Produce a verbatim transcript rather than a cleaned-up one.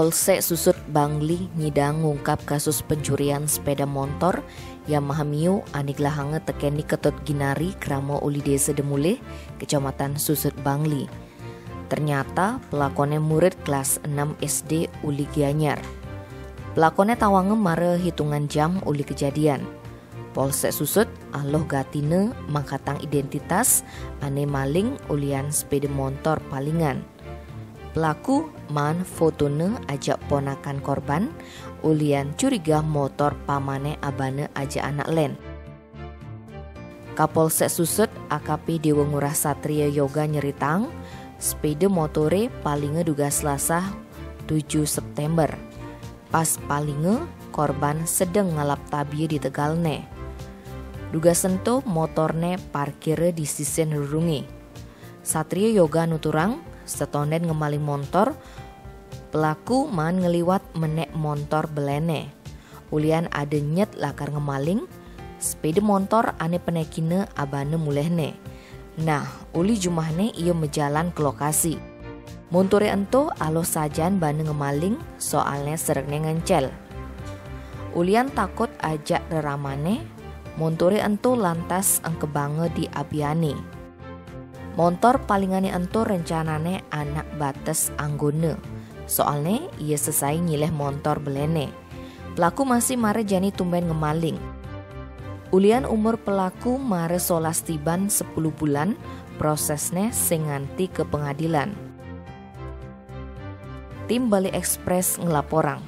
Polsek Susut Bangli nyidang ngungkap kasus pencurian sepeda motor Yamaha Mio ané gelahanga tekén di Ketut Ginari, krama uli Désa Demulih, Kecamatan Susut Bangli. Ternyata pelakuné murid kelas enam S D uli Gianyar. Pelakuné tawanga mara hitungan jam uli kejadian. Polsek Susut aluh gatina mangkatang identitas ané maling ulian sepeda motor palingan. Pelaku maan fotona ajak ponakan korban, ulian curiga motor pamané abana ajak anak lén. Kapolsek Susut A K P Déwa Ngurah Satria Yoga nyeritang, sepeda motoré palinga dugas Selasa tujuh September. Pas palinga, korban sedeng ngalap tabia di tegalné. Dugas ento motorné parkira di sisin rurungé. Satria Yoga nuturang, setondén ngemaling montor, pelaku maan ngliwat menék montor beléné. Ulian ada nyet lakar ngemaling, sepeda motor ané penékina abana mulihné. Nah, uli jumahné ia majalan ka lokasi. Montoré ento aluh sajan bana ngemaling, soalné serekné ngencél. Ulian takut ajak reramané, montoré ento lantas engkebanga di abiané. Montor palingané ento rencanané anak bates anggona. Soalné ia sesai nyilih montor beléné. Pelaku masih mara jani tumbén ngemaling. Ulian umur pelaku mara solas tiban sepuluh bulan, prosesné sing nganti ka pengadilan. Tim Bali Express nglaporang,